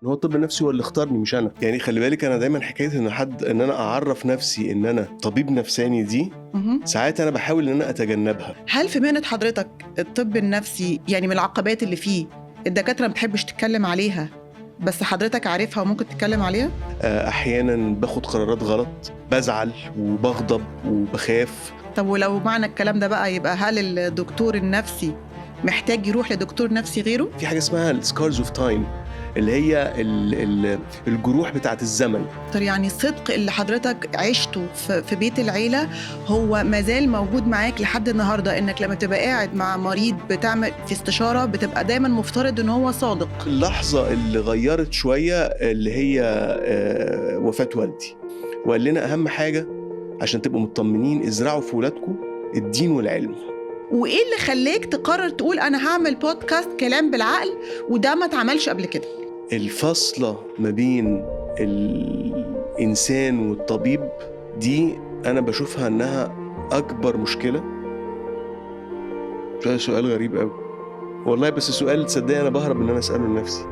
ان هو الطب النفسي هو اللي اختارني مش انا. يعني خلي بالك، انا دايما حكاية ان حد ان انا اعرف نفسي ان انا طبيب نفساني دي ساعات انا بحاول ان انا اتجنبها. هل في مهنة حضرتك الطب النفسي يعني من العقبات اللي فيه الدكاترة ما بتحبش تتكلم عليها، بس حضرتك عارفها وممكن تتكلم عليها؟ احيانا باخد قرارات غلط، بزعل وبغضب وبخاف. طب ولو معنى الكلام ده بقى، يبقى هل الدكتور النفسي محتاج يروح لدكتور نفسي غيره؟ في حاجة اسمها ال scars of time، اللي هي الجروح بتاعت الزمن. طب يعني الصدق اللي حضرتك عشته في بيت العيلة هو مازال موجود معاك لحد النهاردة، انك لما تبقى قاعد مع مريض بتعمل في استشارة بتبقى دايما مفترض ان هو صادق. اللحظة اللي غيرت شوية اللي هي وفاة والدي، وقال لنا أهم حاجة عشان تبقوا مطمنين ازرعوا في ولادكم الدين والعلم. وإيه اللي خلاك تقرر تقول أنا هعمل بودكاست كلام بالعقل وده ما اتعملش قبل كده؟ الفاصلة ما بين الإنسان والطبيب دي أنا بشوفها إنها أكبر مشكلة. ده سؤال غريب أوي والله، بس سؤال تصدق أنا بهرب إن أنا أسأله لنفسي.